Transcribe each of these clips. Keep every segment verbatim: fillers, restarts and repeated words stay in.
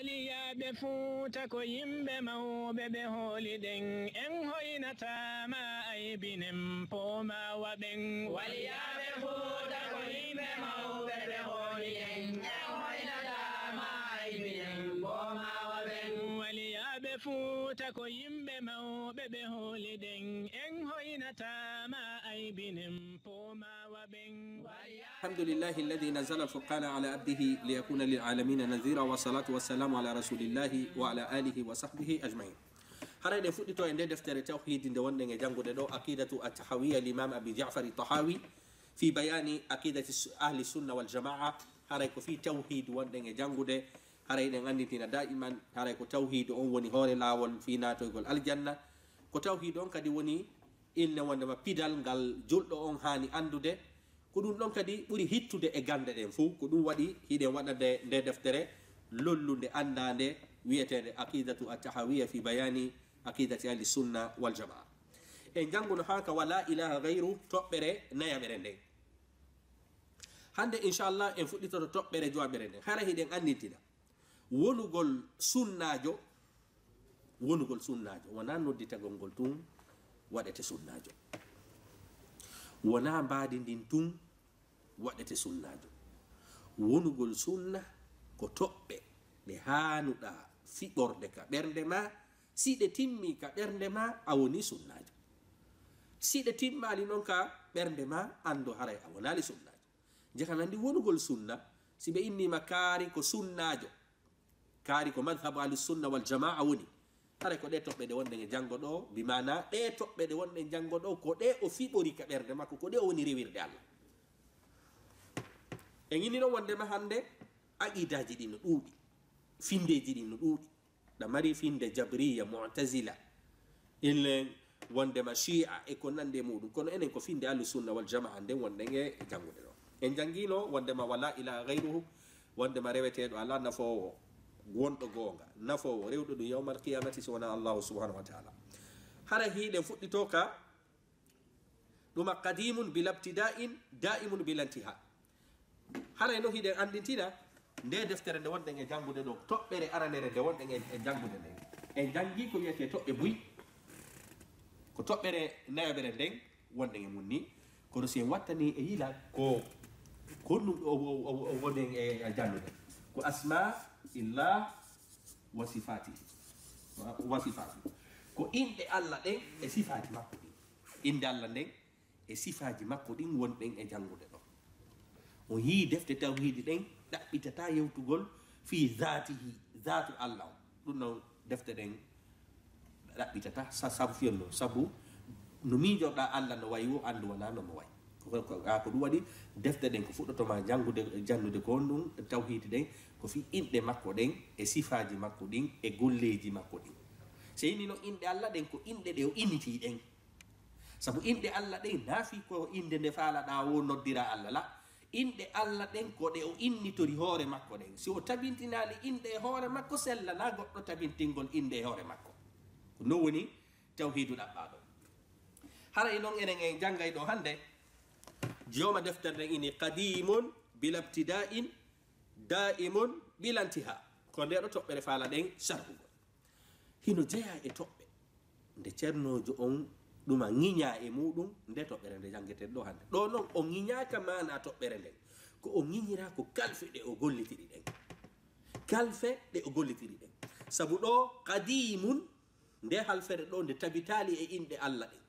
Waliyaaɓe Fuuta ko yimɓe mawɓe ɓe hooliɗen, en hoynataama aybinen poomawa ɓen. Waliyaaɓe Fuuta ko yimɓe mawɓe ɓe hooliɗen, en hoynataama aybinen poomawa ɓen. Waliyaaɓe Fuuta ko yimɓe mawɓe ɓe hooliɗen, en hoynataama aybinen poomawa ɓen. Waliyaaɓe الحمد لله الذي نزل الفرقان على عبده ليكون للعالمين نذيرا، والصلاة والسلام على رسول الله وعلى آله وصحبه أجمعين. Haray ɗen fuɗɗito e nde deftere tawhiidi nde wonɗen e janngude ɗo, Aqidatu Attahawiya, l'imam Abi Ja'far Tahawi, fi bayani aqidati su- ahli sunna wal jamaa. Haray ko fii tawhiidi wonɗen e janngude, haray ɗen annditina daiman, haray ko tawhiidi on woni hoore laawol fii naatoygol aljanna. Ko tawhiidi on kadi woni inne wondema pidal ngal julɗo on haani anndude. Ko ɗum ɗon kadi ɓuri hittude e gannde ɗen fuu. Ko ɗum waɗi hiɗen waɗande nde deftere lollunde anndaande wi'eteende Aqidatu Attahawiya fi bayani aqidati ahli sunna wal jamaa. En jannguno haa ka wa la ilaha gayru, toɓɓere nayaɓere nden. Hannde, inchallah, en fuɗɗitoto toɓɓere jowaɓere nden. Hara hiɗen anndintina wonugol sunnaajo, wonugol sunnaajo wonaa nodditagol ngol tun waɗete sunnaajo, wonaa mbaadi ndin tun waɗete sunnaajo. Wonugol sunna ko toɓɓe ɗe haanuɗaa fiɓorde ka ɓernde maa. Si ɗe timmii ka ɓernde maa, a wonii sunnaajo. Si ɗe timmaali non ka ɓernde maa, anndo haray a wonaali sunnaajo. Njakan anndi wonugol sunna, si ɓe innii ma kaari ko sunnaajo, kaari ko madhabu ahli sunna wal jamaa woni, haray ko ɗee toɓɓe ɗe wonɗen e janngo ɗoo, bi maanaa ɗee toɓɓe ɗe wonɗen janngo ɗoo, ko ɗee o fiɓori ka ɓernde makko, ko ɗee o woni rewirde Alla. En inni non wonndema hannde aqidaaji ɗi no ɗuuɗi, finndeeji ɗi no ɗuuɗi. Ɗa mari finnde Jabriya, Mu'tazila, inne wonndema Shi'a e ko nanndi e muɗum. Kono enen ko finnde Ahlu Sunna wal Jamaa nden wonɗen e janngude ɗoo. En janngiino wonndema wa la ilaha gayruhu, wonndema reweteeɗo alaa, nafoowo wonɗo goonga, nafoowo rewɗo ɗum yawmal qiyamati si wonaa Allahu subhanahu wa taala. Hara hiɗen fuɗɗitoo ka ɗuma qadimun bila ibtida'in, da'imun bila intiha. Haray no hiɗen anndintina nde deftere nde wonɗen e janngude ɗoo, toɓɓere aranere nde wonɗen e e janngude nden. En janngii ko wiyetee toɓɓe buy, ko toɓɓere nayaɓere nden wonɗen e mum ni. Kono si en wattanii e yila ko, ko honɗum o o- o- o wonɗen e e janngude, ko asma illah wa sifati, wa sifati, ko inɗe Alla ɗen e sifaaji makko ɗin. Innde Alla nden e sifaaji makko ɗin wonɗen e janngude ɗoo. On yii defte tawhiidi ɗen ɗaɓɓitataa yewtugol fii zaatihi, zaatu Alla on. Ɗum non defte ɗen ɗaɓɓitataa sa- sabu fiyonno, sabu no miijorɗaa Alla no wayi woo, anndu wonaa no mo wayi. Ko- ko- ko- a, ko ɗum waɗi defte ɗen ko fuɗɗotoma janngude, janndude ko honɗum tawhiidi ɗen, ko fii inɗe makko ɗen e sifaaji makko ɗin e golleeji makko ɗin. Si inni non inɗe Alla ɗen ko inɗe ɗe o innitii ɗen. Sabu inɗe Alla ɗen naa fii ko innde nde faalaɗaa woo noddiraa Alla la. Inɗe Alla ɗen ko ɗe o innitori hoore makko ɗen. Si o tabintinaali inɗe e hoore makko, sellanaa goɗɗo tabintingol inɗe e hoore makko. Ko non woni tawhiidu ɗaɓɓaaɗo. Haray non enen en janngay ɗoo hannde, jooma deftere nden inni qadimun bila ibtida'in, da'imun bila intiha. Ko ndee ɗoo toɓɓere faalaɗen sharhugol. Hino jeyaa e toɓɓe. Nde cernoojo on ɗuma ŋiñaa e muɗum, nde toɓɓere nde janngetee ɗoo hannde. Ɗoo non, o ŋiñaaka maanaa toɓɓere nden. Ko o ŋiñiraa ko kalfe ɗe o gollitiri ɗen. Kalfe ɗe o gollitiri ɗen. Sabu ɗoo, qadimun, nde halfere ɗoo, nde tabitaali e inɗe Alla ɗen.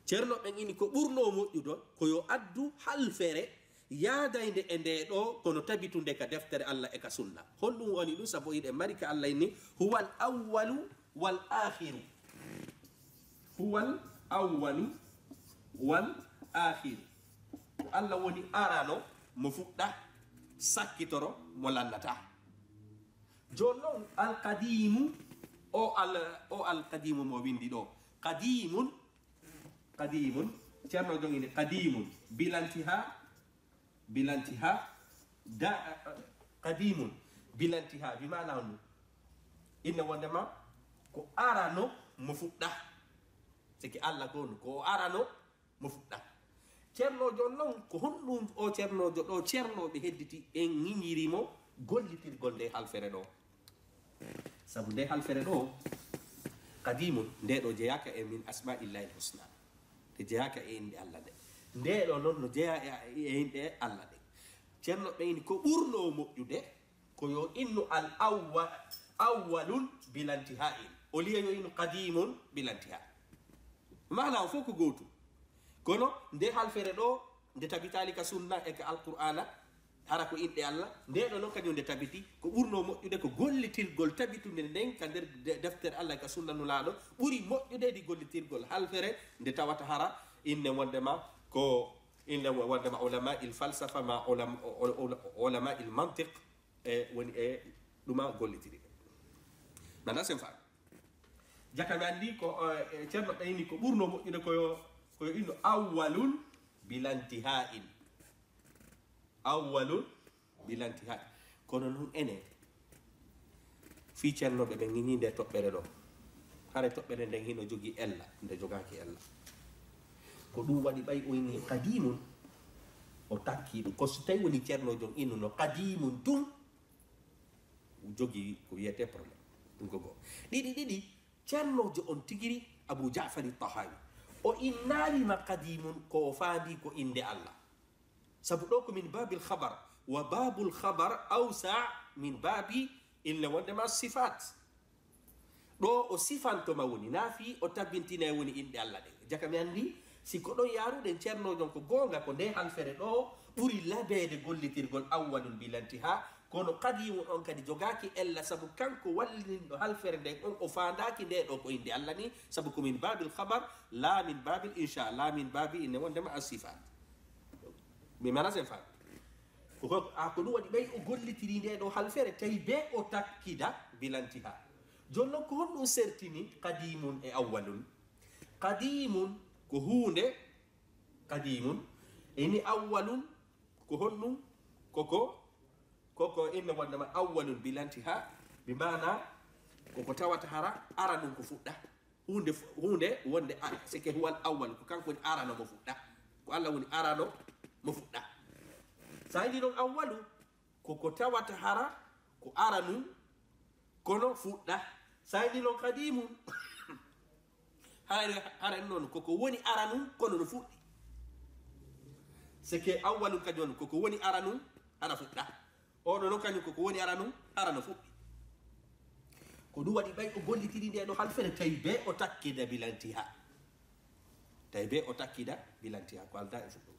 Ceerno ɓen ini ko ɓurnoo moƴƴude ko yo addu halfere yaadaynde e ndee ɗoo, kono tabitunde ka deftere Alla e ka sunna. Honɗum woni ɗum? Sabu hiɗen mari ka Alla inni, huwal awwalu wal aakhiru. Huwal awwalu wal aakhiru. Ko Alla woni arano, mo fuɗɗaa, sakkitoro, mo lannataa. Jooni non, alqadimu, o al, o alqadimu mo winndi ɗoo. Qadimun, qadimun, ceerno jogini qadimun, bilantiha, bilantiha, da, qadimun, bilantiha, bi maana honɗum? Inne wonndema ko arano mo fuɗɗaa. Seke Alla ko honɗum? Ko o arano mo fuɗɗaa. Ceernoojo on non, ko honɗum o ceernoojo ɗoo, ceernooɓe hedditi en ŋiñiri mo gollitirgol ndee halfere ɗoo? Sabu nde halfere ɗo, qadimun, nde ɗo jeyaaka e min asma'illahi husna. Nde jeyaaka e innde Allah nde. Nde ɗo noon no jeyaa e, e innde Allah nde. Ceerno ɓe ini ko ɓurnoo moƴƴude, ko yo innu al awwa-, awwalun bilantiha'in. O liya yo innu qadimun bilantiha. Maana o fof ko gootum. Kono nde halfere ɗo, nde tabitaali ka sunna e ka Alqur'aana, hara ko inɗe Allah, nde ɗo noon kañum nde tabiti, ko ɓurnoo moƴƴude ko gollitirgol tabitunde nden ka nder de-, deftere Allah e ka sunna Nulaaɗo, ɓuri moƴƴude di gollitirgol halfere nde tawata hara inne wondema ko, inne wo-, wondema ulama il falsafa ma ulam-, o-, o-, o-, ulama il mantiq, e woni e ɗuma gollitiri. Nana sen fa. Jaka mi anndi ko, eh, Ceerno ɓe ini ko ɓurnoo moƴƴude ko yo, ko yo innu awwalun bilantiha'in. Awwalun bilantiha'in. Kono noon enen, fii ceernooɓe ɓen ini nde toɓɓere ɗo. Hare toɓɓere nden hino jogii ella, nde jogaaki ella. Ko ɗum waɗi ɓay o ini qadimun, o takki ɗum. Ko so tawi woni ceernoojo on innuno qadimun tun, jogii ko wiyetee problème. Ɗum ko goo. Ɗiɗi, ɗiɗi, ceernoojo on tigiri Abu Ja'fari Tahawi. O innaali ma qadimun ko o faandi ko innde Allah. Sabu ɗo ko min babil khabar. Wa babul khabar awsa min babi inne wondema sifat. Ɗo o sifanto ma woni, naa fii o tabintina e woni inɗe Allah ɗen. Jaka mi anndi, si ko ɗon yaaruɗen ceernoojo on ko goonga, ko nde halfere ɗo ɓuri labeede gollitirgol awwalun bilantiha, kono qadimun on kadi jogaaki ella, sabu kanko wallininɗo halfere nden on, o faandaaki nde ɗo ko innde Allah ni, sabu ko min babil khabar, la min babil insha, la min babi inne wondema as sifat. Mi mana sen faami. Ko, ko, a, ko ɗum waɗi ɓay o gollitiri nde ɗo halfere, tawi be o takkida bilantiha. Jooni noon, ko honɗum sertini qadimun e awwalun? Qadimun ko huunde, qadimun, ini awwalun ko honɗum? Koko, koko inne wondema awwalun bilantiha, bi maana koko tawata hara aranun ko fuɗɗa. Huunde fu-, huunde wonde a-, seke huwal awwal, ko kanko woni arano mo fuɗɗa. Ko Allah woni arano mo fuɗɗa. Sa inni noon awwalu, ko ko tawata hara ko aranun, kono fuɗɗa. Sa inni noon qadimun, hara, hara noon ko ko woni aranun, kono no fuɗɗi. Seke awwalun kañum ko ko woni aranun, hara fuɗɗa. Oɗo noon kañum ko ko woni aranun, hara no fuɗɗi. Ko ɗum waɗi ɓay o gollitiri nde ɗo halfere, tawi be o takkida bilantiha. Tawi be o takkida bilantiha, ko alda e fuɗɗo.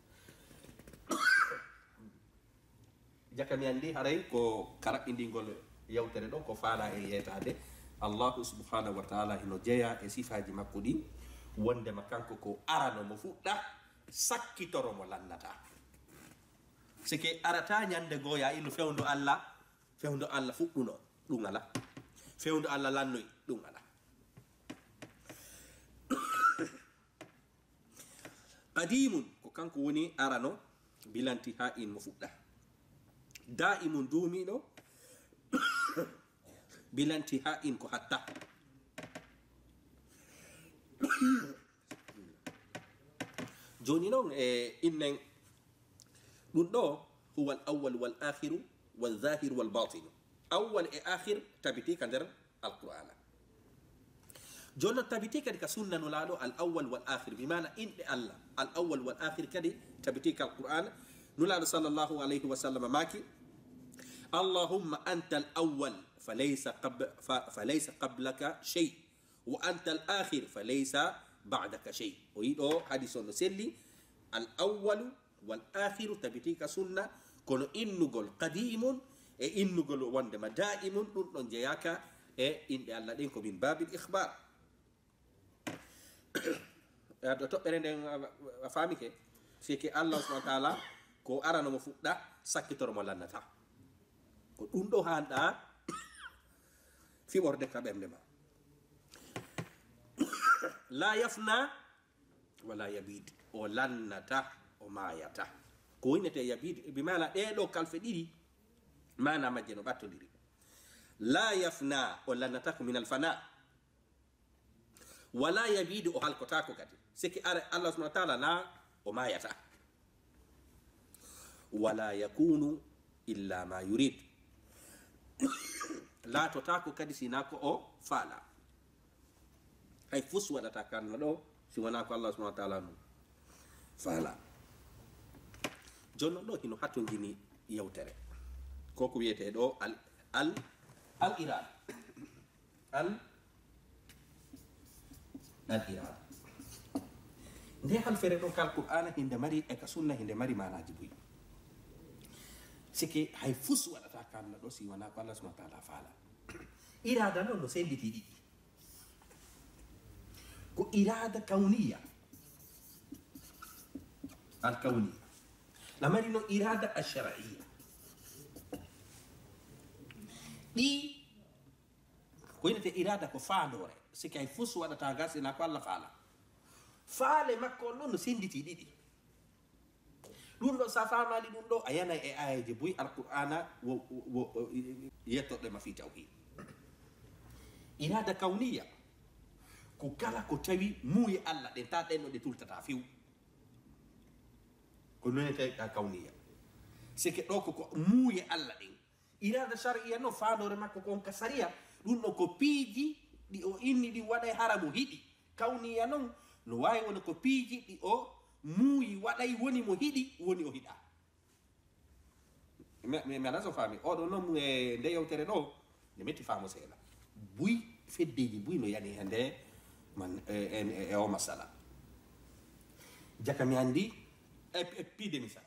Jaka mi anndi haray ko ka raɓɓindingol yewtere ɗo, ko faala e yeetaade. Allahu subhanahu wa taala hino jeya e sifaaji makko ɗin, wondema kanko ko arano mo fuɗɗa, sakkitoro mo lannata. Sike arata ñande goo ya ino fewndo Allah, fewndo Allah fuɗɗuno, ɗum ala. Fewndo Allah lannoyi, ɗum ala. Qadimun, ko kanko woni arano, bilanti ha in mo fuɗɗa. Da'imun, duumiɗo, bilanti ha in ko hatta. Joni noon, e innen, ɗum ɗo, huwa al awwal wal akhiru wal zahiru wal batinu. Awwal e akhir tabiti ka nder Alqur'ana. Joni noon tabiti kadi ka sunna Nulaaɗo, al awwal wal akhir, bi maana inɗe Allah, al awwal wal akhir kadi tabiti ka Alqur'ana. Nulaaɗo sallallahu alayhi wa sallam maaki, "Allahumma anta al awwal, falaysa qab-, fa-, falaysa qablaka shay, wa anta al akhir, falaysa ba'daka shay." O yi ɗo hadis on no selli, al awwalu wal akhiru tabiti ka sunna, kono innugol qadimun e innugol wondema da'imun, ɗum ɗon jeyaaka e inɗe Allah ɗen, ko min babil ikhbar. E to-, toɓɓere nden a, a faamike, sike Allah subhanahu wa ta'ala ko arano mo fuɗɗa, sakkitoro mo lannata. Ko ɗum ɗo hanɗa fiɓorde ka ɓernde ma. La yafna wala yabid. O lannata, o maayata. Ko winnete yabid, bi maana ɗee ɗo kalfe ɗiɗi, maana majje no ɓattondiri. La yafna, o lannata ko minal fana. Wala yabid, o halkotaako kadi. Seke ara Allah subhanahu wa ta'ala na o maayata. Wala yakunu illa ma yurid. Laatotaako kadi sinaa ko o faala. Hay fus waɗata kanna ɗo si wonaa ko Allah subhanahu wa taala nun faala. Jooni non ɗo hino hatonjini yewtere. Ko ko wiyetee ɗo al, al, al irada. Al, al irada. Nde halfere ɗo kal Qur'aana hinde mari e ka sunna hinde mari maanaaji buy. Sike hay fus waɗata kanna ɗo si wonaa ko Allah subhanahu wa taala faala. Irada non no senditi ɗiɗi. Ko irada kawniya. Al kawniya. Na mari non irada al shar'iyya. Ɗi ko inete irada ko faandoore. Sike hay fus waɗata ga sinaa ko Allah faala. Faale makko on ɗon no senditi ɗiɗi. Ɗum ɗo sa faamaali ɗum ɗo a yanay e aayeeje buy Alqur'aana wo, wo, wo, yettoɗe ma fii tawhiid. Irada kawniya ko kala ko tawi muuye Allah ɗen ta ɗen no ɗe tultata few. Ko nonete ka kawniya. Sike ɗo ko, ko muuye Allah ɗen. Irada shar'iyya non faandoore makko ko on ka sariya. Ɗum ɗo ko piiji ɗi o inni ɗi waɗay hara mo hiɗi. Kawniya non no waawi wona ko piiji ɗi o muuyi waɗay woni mo hiɗi woni o hiɗa. Mi, mi, mi ala so faami. Oɗo non e nde yewtere ɗo, nde metti faamo seeɗa. Buy feddeji buy no yani e nde man, e, e, e, e o masala. Jaka mi andi, e, e piide misal.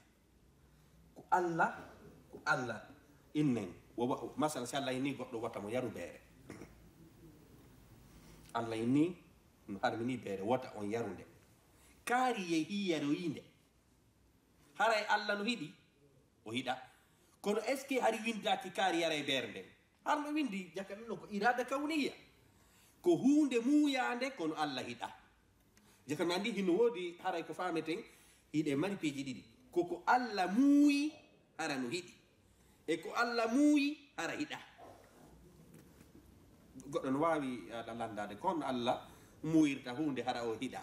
Ko Allah, ko Allah innen. Wo, wo, masala si Allah inni goɗɗo wota mo yaru beere. Allah inni, no harmini beere wota on yaru nde. Kaari yehi yaroyi nde. Haray Allah no hiɗi? O hiɗa. Kono est-ce que hari windaaki kaari yaray beere nden? Har no windi, jaka ɗum ɗo ko irada kawniya. Ko huunde muuyaande kono Allah hiɗa. Jaka mi andi hino woodi haray ko faameten, hiɗe mari piiji ɗiɗi. Ko ko Allah muuyi hara no hiɗi. E ko Allah muuyi hara hiɗa. Goɗɗo no waawi, ah, landaade ko honno Allah muuyirta huunde hara o hiɗa.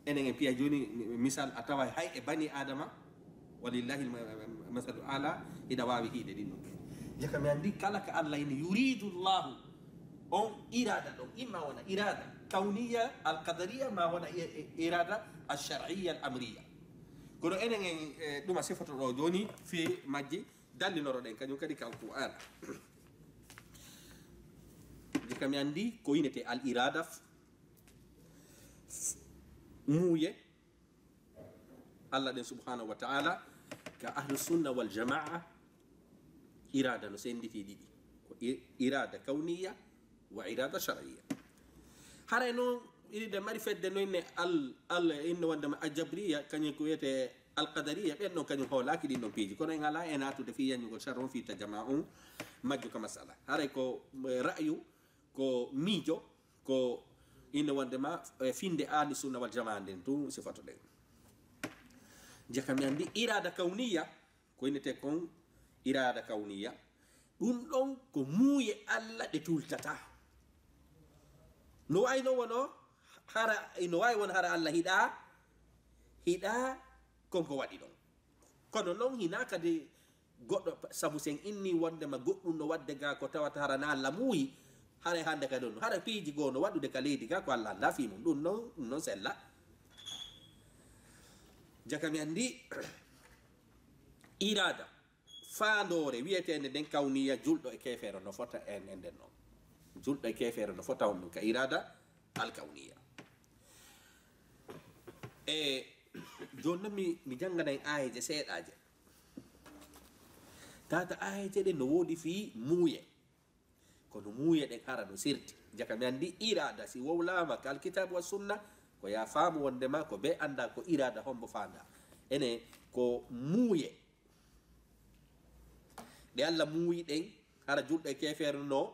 Enen en piya jooni mi, misal a taway hay e bani Adama, walillahi al-ma-, masalu ala, hiɗa waawi hiɗe ɗin ɗon. Jaka mi andi kala ka Allah ini yuridu Allahu on irada ɗon, imma wona irada kawniya al-qadariya, ma wona i-, i-, irada al-shar'iyya al-amriya. Kono enen en, eh, ɗuma sifoto ɗo jooni fii majji, dallinoro ɗen kañum kadi ka Alqur'aana. Jaka mi andi ko inete al irada f-, f-, muuye Allah ɗen subhanahu wa ta'ala ka ahlu sunna wal jamaa irada no senditi ɗiɗi. Ko i-, irada kawniya wa irada shar'iyya. Haray noon, iri de mari fedde no inne al, al inne wonde ma aljabriya, kañum ko wiyete alqadariya, ɓen ɗon kañum hoolaaki ɗin ɗon piiji. Kono en alaa e naatude fii yañugol sharron fii ta jama on majjo ka masala. Haray ko, eh, ra'yu, ko miijo, ko inne wonde ma, eh, finde ahli sunna wal jamaa nden tun sifoto ɗen. Jaka mi andi irada kawniya, ko innete kon irada kawniya. Ɗum ɗon ko muuye Allah ɗe tultata. No waawi no wono hara, no waawi won hara Allah hiɗa, hiɗa kon ko waɗi ɗon. Kono non hinaa kadi goɗɗo, sabu sen inni wonde ma goɗɗum no waɗde ga ko tawata hara na Allah muuyi, haray hannde kadi on, hara piiji goo no waɗude ka leydi ga ko Allah annda fii mum. Ɗum non, ɗum non sella. Jaka mi andi, irada, faandoore wiyeteende nden kawniya, julɗo e keefeero no fota en, en nden non. Julɗo e keefeero no fota on ɗum ka irada alkawniya. E jooni non mi, mi jannganay aayeeje seeɗaaje. Tata aayeeje ɗen no woodi fii muuye. Kono muuye ɗen hara no sirti. Jaka mi andi irada si wowlaama ka alkitaabu wa sunna, ko yaa faamu wonde ma ko be annda ko irada hombo faanda. Ene ko muuye. Ɗe Allah muuyi ɗen, hara julɗo e keefeero no,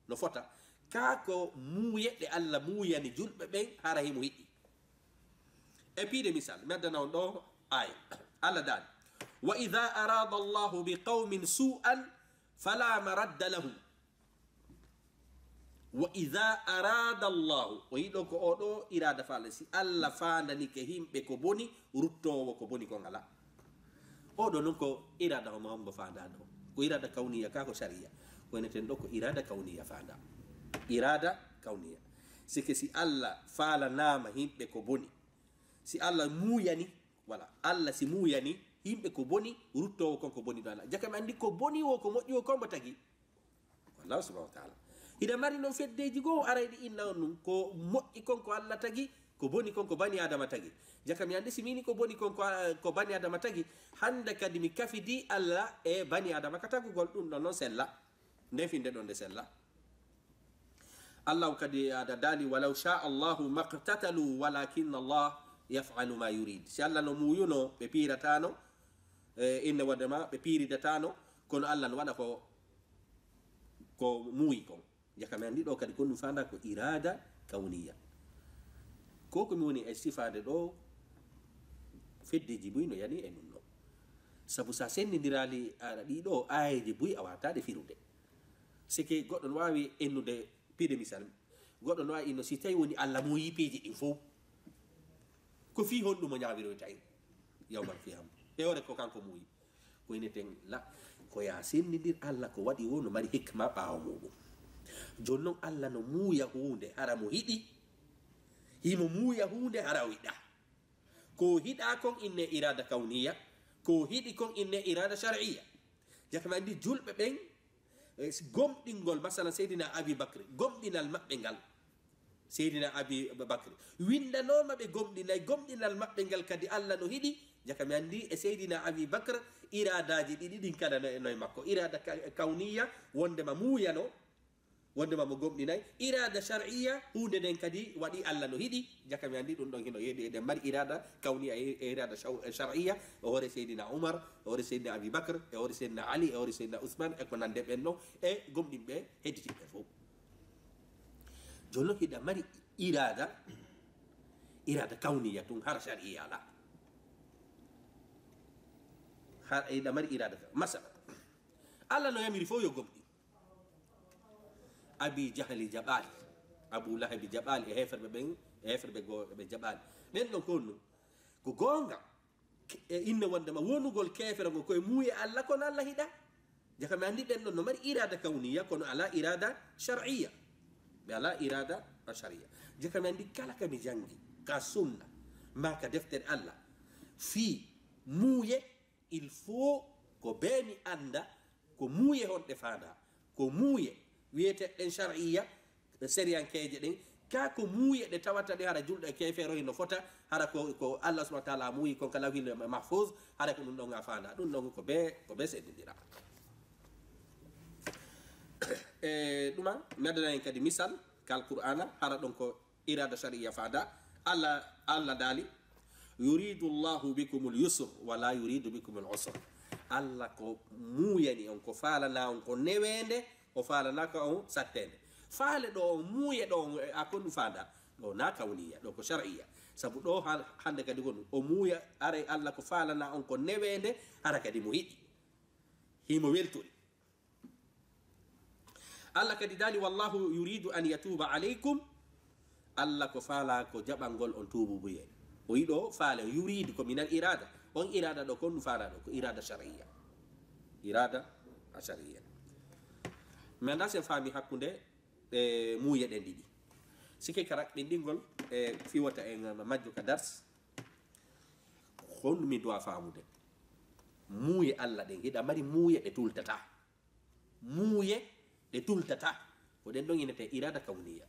no fota. Kaa ko muuye ɗe Allah muuyani julɓe ɓen, hara himo hiɗi. E piide misal, mi addana on ɗo aaya. Allah daali, "Wa idha arada Allahu bi qawmin su'an fala maradda lahu." Wa idha arada Allahu, o yiɗo ko o ɗo irada faala, si Allah faandanike himɓe ko boni, ruttoowo ko boni kon alaa. O ɗo non ko irada homo hombo faanda ɗo. Ko irada kawniya ka ko sariya. Ko enen ten ɗo ko irada kawniya fanda. Irada kawniya. Sike si Allah faalanaama himɓe ko boni. Si Allah muuyani, wala Allah si muuyani, himɓe ko boni, ruttowo kon ko boni ɗo Allah. Jaka mi anndi ko boni wo ko moƴƴi wo ko mbo tagi. Ko Allah subhanahu wa ta'ala. Hiɗa mari noon feddeji goo aray ɗi inna on ɗum. Ko moƴƴi kon ko Allah tagi, ko boni kon ko bani Adama tagi. Jaka mi anndi si mini ko boni kon ko, ko bani Adama tagi. Hannde kadi mi kafidi Allah e bani Adama ka tagugol ɗum ɗon noon sella. Nde finde ɗon nde sella. Allah kadi ada dali, "Walaw sha Allahu maqtatalu walakin Allah yaf'alu ma yurid." Si Allah no muuyuno, ɓe piiratano, e, inne wadde ma, ɓe piiridatano, kono Allah no waɗa ko, ko muuyi kon. Jaka mi anndi ɗo kadi ko ɗum fanda ko irada kawniya. Ko ko mi woni e sifaade ɗo, feddeji buy no yani e ɗum ɗo. Sabu sa sendindiraali, a, ɗi ɗo aayeji buy a wataade firude. Sike goɗɗo no waawi ennude piide misal. Goɗɗo no waawi inno si tawi woni Allah muuyi piiji ɗin fof. Ko fii honɗum o ñaawiroyta en yawmal qiyama? E ore ko kanko muuyi. Ko ine ten la, ko ya senndindir Allah ko waɗi wo no mari hikma ɓaawo muɗum. Jooni noon Allah no muuya huunde hara mo hiɗi. Himo muuya huunde hara o yiɗa. Ko hiɗa kon inne irada kawniya, ko hiɗi kon inne irada shar'iyya. Jaka mi anndi julɓe ɓen, e, gomɗingol, masalan, Seydina Abi Bakri, gomɗinal maɓɓe ngal, Seydina Abi Bakri, winndanooma ɓe gomɗinay, gomɗinal maɓɓe ngal kadi Allah no hiɗi. Jaka mi anndi e Seydina Abi Bakr, iradaaji ɗiɗi ɗin kala no, no e makko. Irada ka-, kawniya, wonndema muuyano, wonndema mo gomɗinay. Irada shar'iyya, huunde nden kadi waɗi Allah no hiɗi. Jaka mi anndi ɗum ɗon hino yeɗi eɗen mari irada kawniya e, e irada shaw-, e shar'iyya. E hoore Seydina Umar, e hoore Seydina Abi Bakr, e hoore Seydina Ali, e hoore Seydina Usman, e ko nande ɓen ɗon, e gomɗinɓe hedditiɓɓe fof. Jooni noon hiɗa mari irada, irada kawniya tun, hara shar'iyya alaa. Har hiɗa mari irada ka-, masala. Allah no yamiri fof yo gomɗin. Abi Jahli jaɓaali. Abu Lahabi jaɓaali, e heeferɓe ɓen, e heeferɓe goo ɓe jaɓaali. Ɓen ɗon ko honno? Ko goonga. Ke-, e inne wonndema wonugol keefere ngo koye muuye Allah, kono Allah hiɗa. Jaka mi anndi ɓen ɗon no mari irada kawniya, kono alaa irada shar'iyya. Ɓe alaa irada shar'iyya. Jaka mi anndi kala ka mi janngi, ka sunna, maa ka deftere Allah, fii muuye, il faut ko bee mi annda ko muuye honɗe faanda, ko muuye wiyeteeɗen shar'iyya, sariyankeeje ɗen, ka ko muuye ɗe tawata ɗe hara julɗo e keefeero hino fota, hara ko, ko Allah subhanahu wa ta'ala muuyi kon ka lawhil mahfuz, hara ko ɗum ɗon a faanda. Ɗum ɗon ko bee, ko bee seedindira. E ɗuma, mi addana en kadi misal, ka Alqur'aana, hara ɗon ko irada shar'iyya faada. Allah, Allah daali, "Yuridu Allahu bikumul yusr wa la yuridu bikumul usr." Allah ko muuyani on, ko faalana on ko neweende, o faalana ka on satteende. Faale ɗo on muuye ɗo on, a ko ɗum faada. Ɗo na kawniya, ɗo ko shar'iyya. Sabu ɗo ha-, hande kadi ko ɗum. O muuya, aray Allah ko faalana on ko neweende, hara kadi mo hiɗi. Himo weltori. Allah kadi daali, "Wallahu yuridu an yatuba alaykum." Allah ko faala ko jaɓangol on tuububuye. O yiɗo faale, yuridu ko minal irada. On irada ɗo, kon ɗum faala ɗo, ko irada shar'iyya. Irada a shar'iyya. Mi annda sen faami hakkunde, e, muuye ɗen ɗiɗi. Sikke ka raɓɓinɗingol, e, fiwata en majjo ka dars. Honɗum mi duwa faamude? Muuye Allah ɗen, hiɗa mari muuye ɗe tultata. Muuye ɗe tultata. Ko ɗen ɗon inete irada kawniya.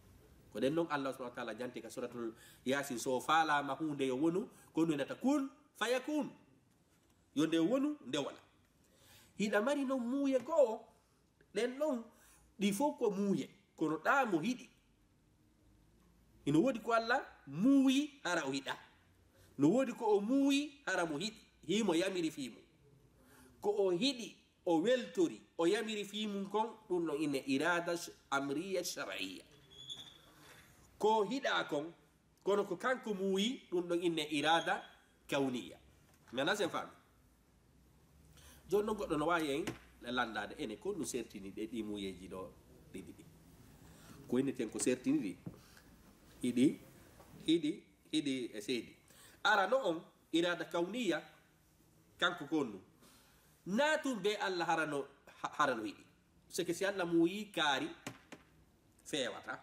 Ko ɗen ɗon Allah subhanahu wa ta'ala janti ka suratul Yasin, so faalaama huunde yo wonu, ko ɗum inata kun fayakun. Yo nde wonu, nde wona. Hiɗa mari non muuye goo, ɗen ɗon, ɗi fof ko muuye, kono ɗa mo hiɗi. Hino woodi ko Allah muuyi, hara o hiɗa. No woodi ko o muuyi, hara mo hiɗi. Himo yamiri fii mum. Ko o hiɗi, o weltori, o yamiri fii mum kon, ɗum ɗon inne irada sh-, amriya shar'iyya. Ko hiɗa kon, kono ko kanko muuyi, ɗum ɗon inne irada kawniya. Mi annda sen faami. Jooni noon goɗɗo no waawi en lanndaade ene ko ɗum sertini ɗe ɗi muuyeeji ɗo ɗiɗi ɗi. Ko inneten ko sertini ɗi. Hiɗi, hiɗi, hiɗi e seedi. Arano on, irada kawniya, kanko ko on ɗum. Naa tun be Allah harano, ha-, harano hiɗi. C'est que si Allah muuyi, kaari feewata.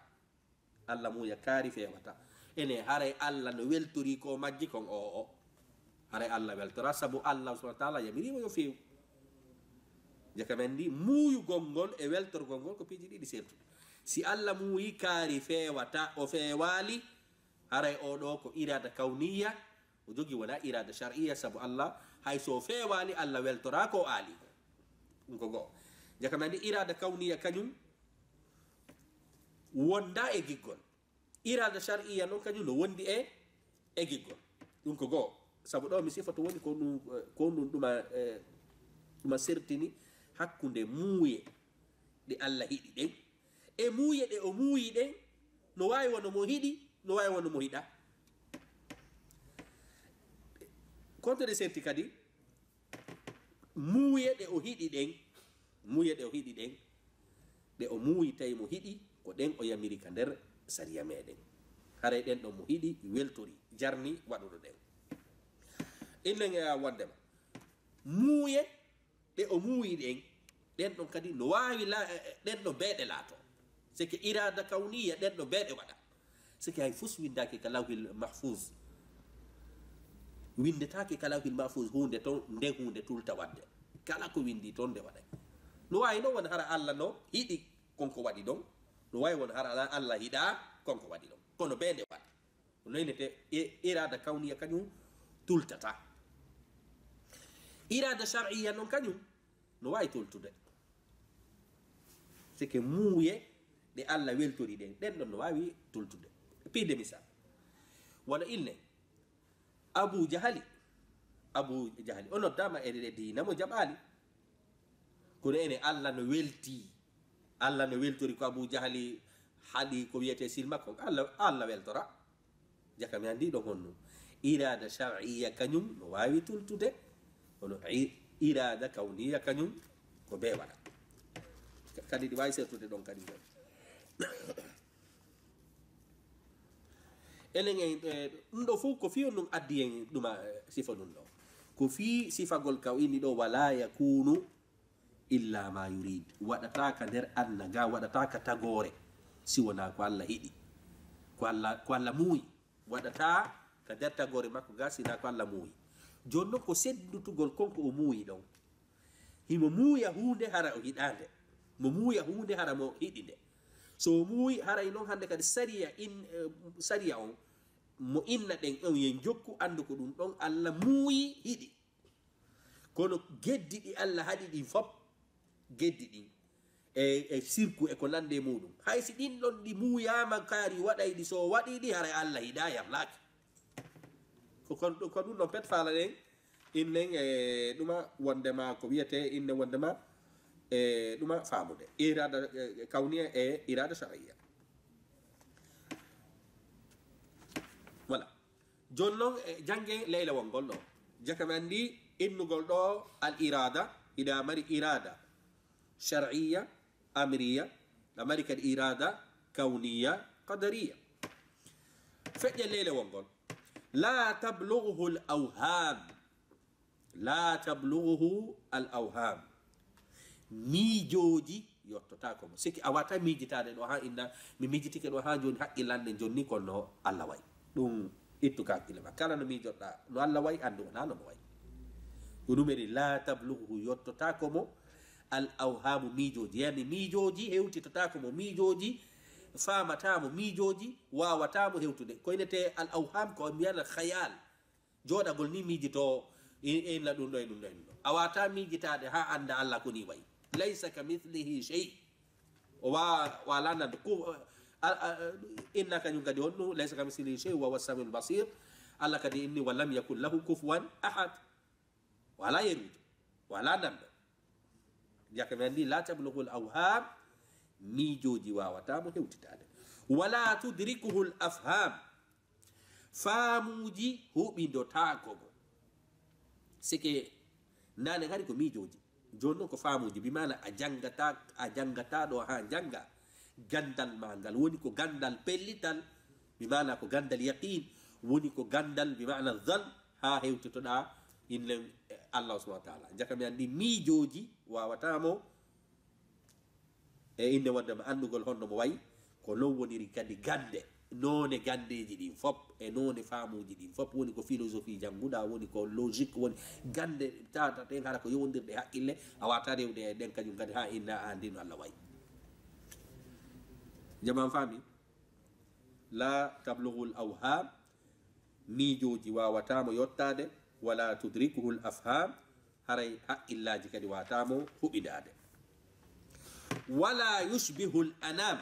Allah muuya, kaari feewata. Ene haray Allah no weltori ko majji kon o o. Haray Allah weltora, sabu Allah subhanahu wa ta'ala yamiriimo yo feew. Jaka men ndi, muuyugol ngol e weltorgol ngol ko piiji ɗiɗi sertuɗi. Si Allah muuyi, kaari feewata, o feewaali, haray o ɗo ko irada kawniya, o jogi wona irada shar'iyya, sabu Allah, hay so o feewaali, Allah weltora ko o aali ko. Ɗum ko goo. Jaka men ndi, irada kawniya kañum wonda e giggol. Irada shar'iyya noon kañum no wondi e, e giggol. Ɗum ko goo. Sabu ɗo mi sifoto woni ko ɗum, eh, ko ɗum ɗuma, eh, ɗuma sertini hakkunde muuye ɗe Allah hiɗi ɗen e muuye ɗe o muuyi ɗen. No waawi wano mo hiɗi, no waawi wano mo hiɗa. Konto ɗe serti kadi, muuye ɗe o hiɗi ɗen, muuye ɗe o hiɗi ɗen, ɗe o muuyi tawi mo hiɗi, ko ɗen o yamiri ka nder sariya meɗen. Haray ɗen ɗon mo hiɗi, weltori, jarni waɗuɗo ɗen. Innen e a wondema, muuye ɗe o muuyi ɗen, ɗen ɗon kadi no waawi la-, ɗen ɗo beeɗe laato. C'est que irada kawniya ɗen ɗo beeɗe waɗa. C'est que hay fus windaaki ka lawhil mahfuz. Windetaake ka lawhil mahfuz huunde ton, nden huunde tulta waɗde. Kala ko windi ton nde waɗay. No waawi noon won hara Allah no hiɗi kon ko waɗi ɗon. No waawi won hara Allah hiɗa kon ko waɗi ɗon. Kono beeɗe waɗa. Ko noynete e irada kawniya kañum tultata. Irada shar'iyya noon kañum no waawi tultude. C'est que muuye ɗe Allah weltori ɗen, ɗen ɗon no waawi tultude. Piide misal. Wano inne, Abu Jahali, Abu Jahali, o noddaama e, e diina mo jaɓaali. Kono ene Allah no welti. Allah no weltori ko Abu Jahali haɗi ko wiyetee silma kon. Allah, Allah weltora. Jaka mi anndi ɗon honno. Irada shar'iyya kañum no waawi tultude, kono i-, irada kawniya kañum ko bee waɗa. Ka-, kadi ɗi waawi sertude ɗon kadi ɗon. Enen en, eh, ɗum ɗo fof ko fii on ɗum addi en ɗuma, eh, sifa ɗum ɗo. Ko fii sifagol ka o inni ɗo, wala yakunu illa ma yurid. Waɗata ka nder anna ga, waɗata ka tagoore, si wonaa ko Allah hiɗi. Ko Allah, ko Allah muuyi. Waɗata ka nder tagoore makko ga, si wonaa ko Allah muuyi. Jooni noon ko seddutugol kon ko o muuyi ɗon. Himo muuya huunde hara o hiɗaande. Mo muuya huunde hara mo hiɗi nde. So o muuyi, hara e noon hannde kadi sariya in, eh, sariya on, mo inna ɗen on yen jokku, anndu ko ɗum ɗon Allah muuyi hiɗi. Kono geddi ɗi Allah haɗi ɗin fop, geddi ɗin, e, e sirku e ko nande e muɗum. Hay si ɗin ɗon ɗi muuyaama kaari waɗay ɗi, so o waɗi ɗi, haray Allah hiɗa yarlaaki. Ko, ko, ko ɗum ɗon pet faala ɗen, innen e ɗuma wondema ko wiyete inne wondema e ɗuma faamude. Irada, e, kawniya e irada shar'iyya. Voilà. Jooni noon, e, janngen leylawol ngol ɗo. Jaka mi anndi innugol ɗo al irada, hiɗa mari irada shar'iyya, amriyya, ɗa mari kadi irada kawniyya, qadariyya. Feƴƴen leylawol ngol. La tablughuhu al awham. La tablughuhu al awham. Miijooji yottotaako mo. Siki a wata miijitaade ɗo haa inna, mi miijitike ɗo haa jooni haqqillanɗe jonni kono no Allah wayi. Ɗum ittu ka haqqille ma. Kala no miijoɗɗa no Allah wayi, anndu wonaa no mo wayi. Ko ɗum eni la tablughuhu yottotaako mo al awhamu miijooji. Yani miijooji hewtitotaako mo, miijooji faamataa mo, miijooji waawataa mo hewtude. Ko inete al awham ko mbiyana khayal. Jooɗagol ni miijitoo, i-, inna ɗum ɗo e ɗum ɗo e ɗum ɗo. A waawataa miijitaade haa annda Allah ko ni wayi. Laysa ka mithlihi shay. O wa-, wala nan ku-, a, a, inna kañum kadi on ɗum, laysa ka mithlihi shay, wa huwa samiul basir. Allah kadi inni, wa lam yakun lahu kufuwan ahad. Wala yeruujo, wala nanɗo. Jaka mi anndi, la tablughul awham, miijooji waawataa mo hewtitaade. Wala tudrikuhul afham, faamuuji huɓindotaako mo. Sike naane hari ko miijooji. Jooni noon ko faamuuji, bi maana a janngata, a janngataa ɗo haa njannga. Ganndal ma ngal woni ko ganndal pellital, bi maana ko ganndal yaqiin, woni ko ganndal bi maana zan, haa hewtotoɗaa innen e Allah subhanahu wa taala. Jaka mi anndi miijooji waawataa mo E innde wonde ma anndugol honno mo wayi, ko non woniri kadi gannde, noone ganndeeji ɗin fop, e noone faamuuji ɗin fop, woni ko philosophie jannguɗaa, woni ko logique, woni gannde tata ɗen, hara ko yowondirɗe e haqqille, a waata rewde e ɗen kañum kadi haa inna a anndi no Allah wayi. Jamaa faami? La tablughul awham, miijooji waawataa mo yottaade, wala tudrikuhul afham, haray haqqillaaji kadi waawataa mo huɓindaade. Wala yushbihul anam,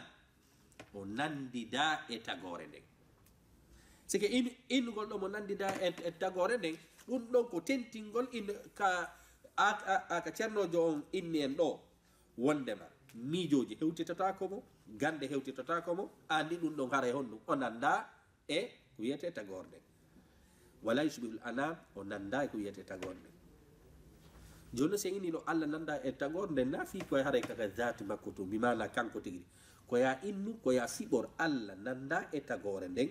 o nanndidaa e tagoore nden. Sike in-, innugol ɗo mo nanndidaa e, e tagoore nden, ɗum ɗon ko tentingol in ka, a, a, a ka ceernoojo on inni en ɗo, wondema miijooji hewtitotaako mo, gannde hewtitotaako mo, anndi ɗum ɗon haray honɗum, o nanndaa e ko wiyetee tagoore nden. Wala yushbihul anam, o nanndaa e ko wiyetee tagoore nden. Jooni, si en innii ɗo Allah nanndaa e tagoore nden, na fii koye haray kaka zaati makko tun, bi maana kanko tigi. Ko yaa innu, ko yaa fiɓor Allah nanndaa e tagoore nden.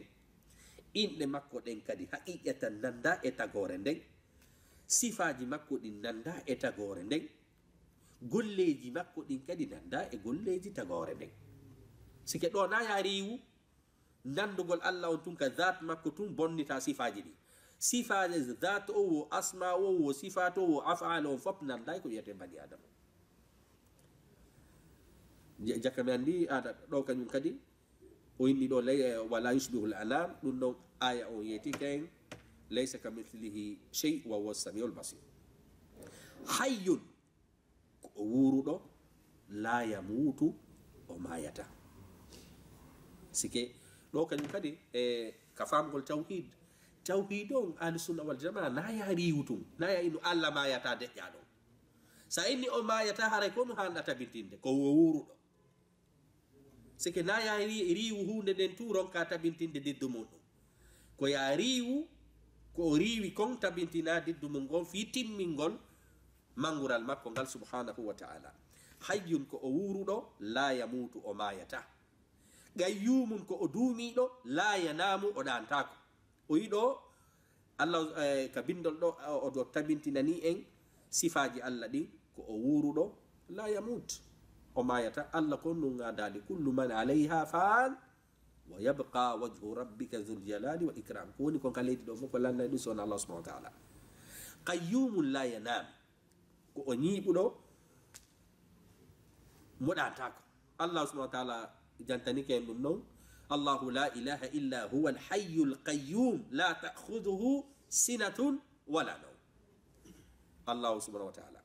Inɗe makko ɗen kadi haqiiqatan nanndaa e tagoore nden. Sifaaji makko ɗin nanndaa e tagoore nden. Golleeji makko ɗin kadi nanndaa e golleeji tagoore nden. Sike ɗo na yaa riiwu, nanndugol Allah on tun ka zaat makko tun bonnita sifaaji ɗin. Sifaaji zaat o wo, asma o wo, sifaat o wo, afaal on fop nanndaa e ko wiyetee bani Adama. Ja-, jaka mi anndi aɗa ɗo kañum kadi, o inni ɗo lay-, wala yushbihul anam, ɗum ɗon aya on yeeti kayen, laysa kamithlihi shay wa huwa samiul basir. Hayyun, ko o wuuruɗo, la yamuutu, o maayata. Sike, ɗo kañum kadi, e ka famgol tawhid. Tawhid on, ahli sunna wal jamaa, na yaa riiwu tun, na yaa innu Allah maayata deƴƴa ɗon. Sa inni o maayata, haray ko no hanɗa tabintinde, ko o wuuruɗo. Sike na yaa ri-, riiwu huunde nden tu ronka tabintinde diddu mum ɗum. Ko yaa riiwu, ko o riiwi kon tabintina diddu mum ngon fii timmingol mangural makko ngal subhanahu wa ta'ala. Hayyun, ko o wuuruɗo, la yamuutu, o maayata. Qayyumun, ko o duumiiɗo, la yanaamu, o ɗaantaako. O yiɗo Allah, eh, ka bindol ɗo, o, o tabintinani en sifaaji Allah ɗin, ko o wuuruɗo, la yamut. O maayata, Allah ko nun ŋaadaali, kullu man alayha fan, wa yabqa wajhu rabbika dhul jalali wal ikram. Ko woni kon ka leydi ɗo fof ko lannay ɗum so wona Allah subhanahu wa ta'ala. Qayyumun la yanam. Ko o ñiiɓuɗo, mo ɗaantaako. Allah subhanahu wa ta'ala jantanike en ɗum non. Allahu la ilaha illa huwa al hayyul qayyum la ta'khudhuhu sinatun wala nawm. Allahu subhanahu wa ta'ala.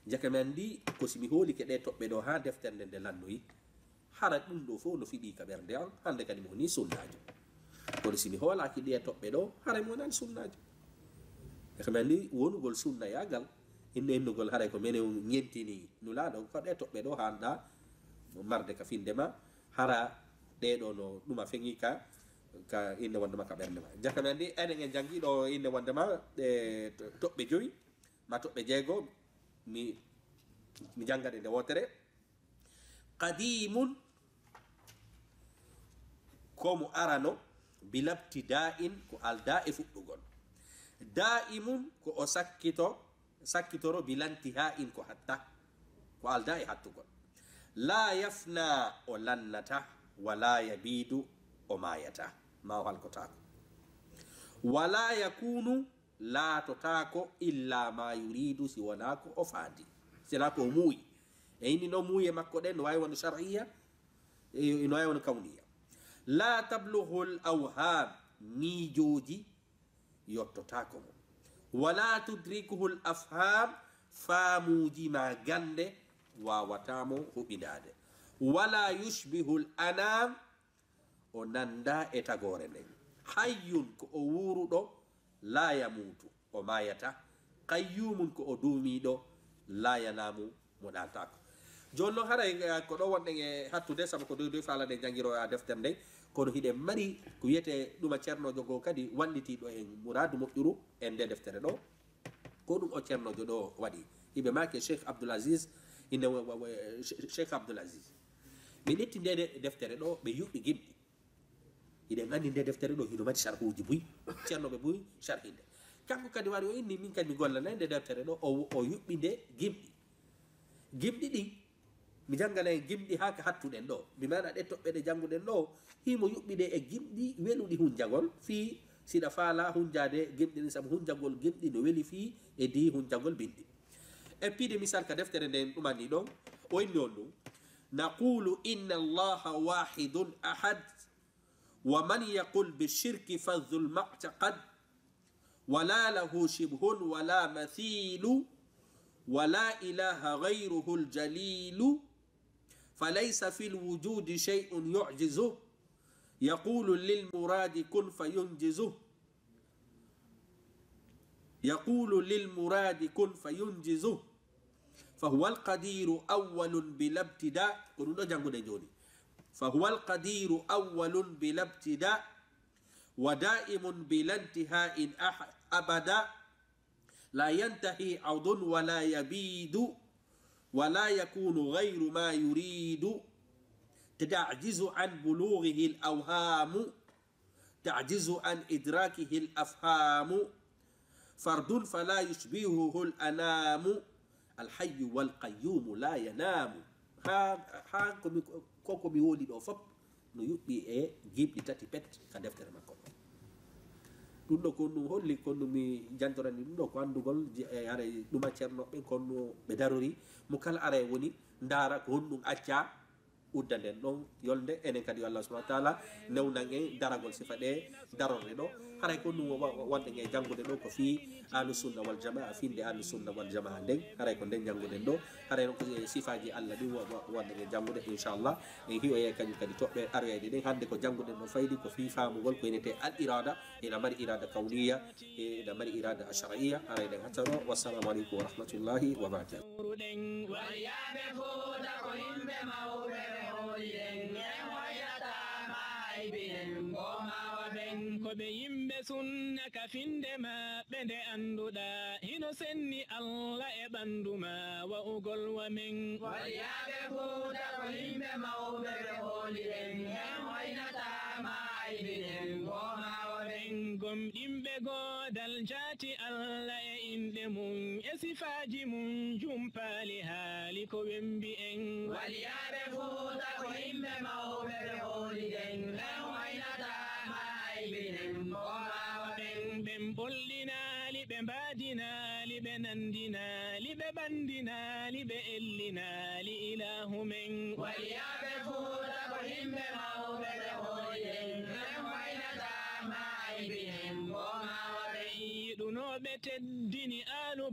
Jaka mi anndi ko si mi hoolike ɗe toɓɓe ɗo haa deftere nde nde lannoyi, hara ɗum ɗo fof no fiɓi ka ɓernde an, hannde kadi mo woni sunnaajo. Kono si mi hoolaaki ɗe toɓɓe ɗo, haray mo wonani sunnaajo. Jaka mi anndi wonugol sunnayaagal, inno innugol haray ko menen ñentini Nulaaɗo, ko ɗe toɓɓe ɗo haanɗa marde ka finde ma, hara ɗe ɗo no ɗuma feŋi ka, ka innde wonde ma ka ɓernde ma. Jaka mi anndi enen en janngi ɗo innde wonde ma ɗe to-, toɓɓe joyi, ma toɓɓe jeego, mi, mi jannga ɗe nde wootere. Qadimun, ko mo arano, bilabtida'in, ko aldaa e fuɗɗugol. Da'imun, ko o sakkito, sakkitoro, bilantiha'in, ko hatta, ko aldaa e hattugol. La yafna, o lannata, wala yabidu, o maayata, ma o halkotaako. Wala yakunu, laatotaako illa ma yuridu, si wonaa ko o faandi, si wonaa ko o muuyi. E inni no muuye makko ɗen, no waawi wonde shar'iyya, e, no waawi wonde kawniya. La tablughul awham, miijooji yottotaako mo. Wala tudrikuhul afham, faamuuji ma gannde waawataa mo huɓindaade. Wala yushbihul anam, o nanndaa e tagoore nden. Hayyun, ko o wuuruɗo, la yamuutu, o maayata. Qayyumun, ko o duumiiɗo, la yanaamu, mo ɗaantaako. Jooni noon haray, eh, ko ɗo wonɗen e hattude, sabu ko doy doy faalaɗen janngiro e deftere nden. Kono hiɗen mari ko wiyetee ɗuma ceernoojo goo kadi wallitiiɗo en muraadu moƴƴuru en nde deftere ɗo. Ko ɗum o ceernoojo ɗo waɗi. Hiɓe maake Cheikh Abdoul Aziz, ine wa-, wa-, wa-, Che-, Cheikh Abdoul Aziz. Ɓe ƴetti nde de-, deftere ɗo, ɓe yuɓɓi gimɗi. Hiɗen anndi nde deftere ɗo hino mari sharhuuji buy, ceernooɓe buy sharhinde. Kanko kadi wari o inni, min kadi mi gollanay nde deftere ɗo, o, o yuɓɓi nde gimɗi. Gimɗi ɗin, Mi janngana en gimɗi haa ka hattuɗen ɗo. Bi maana ɗe toɓɓe ɗe jannguɗen ɗo, himo yuɓɓi ɗe e gimɗi weluɗi hunjagol. Fii siɗa faala hunjaade gimɗi ɗin, sabu hunjagol gimɗi no weli fii e dii hunjagol binndi. E piide misal ka deftere nden ɗumani ɗon, o inni on ɗum: نقول إن الله واحد أحد، ومن يقل بالشرك فذو المعتقد، ولا له شبه ولا مثيل، ولا إله غيره الجليل، فليس في الوجود شيء يعجزه، يقول للمراد كن فينجزه، يقول للمراد كن فينجزه، فهو القدير أول بلا ابتداء. Ko ɗum ɗo jannguɗen jooni. فهو القدير أول بلا ابتداء، ودائم بلا انتهاء أح-، أبدا، لا ينتهي عضو ولا يبيد، ولا يكون غير ما يريد، تعجز عن بلوغه الأوهام، تعجز عن إدراكه الأفهام، فرد فلا يشبهه الأنام، الحي والقيوم لا ينام. Haa, haa ko mi, ko, ko mi woli ɗo fop no yuɓɓi e gimɗi tati pet ka deftere makko. Ɗum ɗo ko ɗum holli, ko ɗum mi jantorani ɗum ɗo ko anndugol je-, e haray ɗuma ceerno ɓen ko no ɓe darori, mo kala ara e woni ndaara ko honɗum acca udda nden ɗon yolnde. Enen kadi yo Allah subhanahu wa taala newnan en daragol sifa ɗe darorɗe ɗo. Haray ko ɗum wa-, wa-, wonɗen e janngude ɗo ko fii Ahlu Sunna wal Jamaa, finde Ahlu Sunna wal Jamaa nden. Haray ko nden jannguɗen ɗo. Haray noon ko e sifaaji Allah ɗin wa-, wa-, wonɗen e janngude, inchallah. En hiwoye kañum kadi toɓɓe aroyayɗe ɗen. Hannde ko jannguɗen ɗo faydi ko fii faamugol ko inete al irada, ina mari irada kawniya, e ina mari irada shar'iyya. Haray ɗen hattano. Wassalamu aleykum wa rahmatullahi wa barakatuh. Mawruɗen. Waliyaaɓe Fuuta ko yimɓe mawɓe ɓe hooliɗen, en hoynataama aybiɗen, ko maawa ɓen. Ko ɓe yimɓe sunna ka finde maɓɓe nde annduɗaa, hino senni Allah e ɓanndu ma wa'ugol wa men. Waliyaaɓe Fuuta ko yimɓe mawɓe ɓe hooliɗen, en hoynataama aybiɗen, ko maawa ɓen. Gomɗinɓe goodal jaati Allah e inɗe mum e sifaaji mum jumpaali haali ko wembi en. Waliyaaɓe Fuuta ko yimɓe mawɓe ɓe hooliɗen, ɓen hoynataama aybiɗen, ko maawa ɓen. Ɓen ɓolɗinaali, ɓe mbaadinaali, ɓe nanndinaali, ɓe ɓanndinaali, ɓe ellinaali Ilaahu men. Waliyaaɓe Fuuta ko yimɓe mawɓe ɓe hooliɗen, ɓen hoynataama aybiɗen, ko maawa ɓen. Yiɗunooɓe teddini aalu